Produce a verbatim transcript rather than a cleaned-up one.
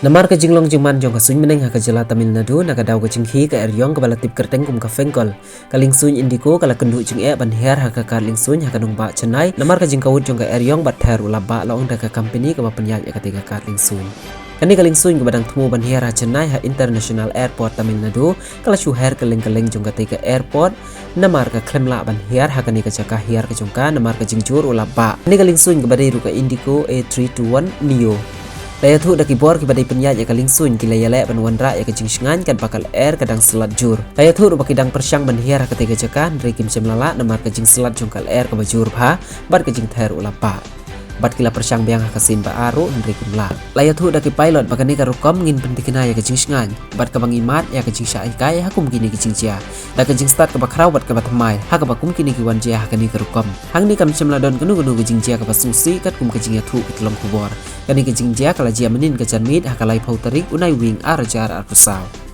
Namar ka jinglong jingman jong ka suiñ bneng ha ka jylla Tamil Nadu, na ka daw ka jingkhih ka aeriong kaba la tip kyrteng kum ka Fengkol, ka liengsuiñ Indigo ka la kynduh jingeh ban hiar ha ka kad liengsuiñ ha ka nongbah Chennai, namar ka jingkaut jong ka aeriong bad ther u la bah, la ong da ka company kaba pynïaid ïa katei ka kad liengsuiñ. Kane ka liengsuiñ kaba dang thmu ban hiar ha Chennai ha International Airport Tamil Nadu, ka la shu her kylleng kylleng jong katei ka airport, namar ka khlem lah ban hiar ha kane ka jaka hiar ka jong ka namar ka jingjur u la bah. Kane ka liengsuiñ kaba dei ruh ka Indigo A three two one Neo. La ïathuh da ki bor kiba dei pynïaid ïa ka liengsuiñ ki la ïaleh ban wanrah ïa ka jingshngaiñ katba ka lyer ka dang slad jur. La ïathuh ruh ba ki dang pyrshang ban hiar ha katei ka jaka, hynrei kim shym la lah namar ka jingslad jong ka lyer kaba jur bha bad ka jingther u la bah. Bad ki la pyrshang biang ha ka sien ba ar ruh, hynrei kim lah. La ïathuh da ki pilot ba kane ka rukom ngin pyntikna ïa ka jingshngaiñ bad kaba ngi mad ïa ka jingshah hikai ha kum kine ki jingjia da ka jingstad kaba khraw bad kaba thymmai, ha kaba kum kine ki wan jia ha kane ka rukom. Hangne kam shym la don kano kano ka jingjia kaba sngewsih katkum ka jingïathuh ki tyllong khubor. Kane ka jingjia ka la jia mynnin ka janmiet ha ka laiphew tarik u Naiwieng ar hajar arphew saw.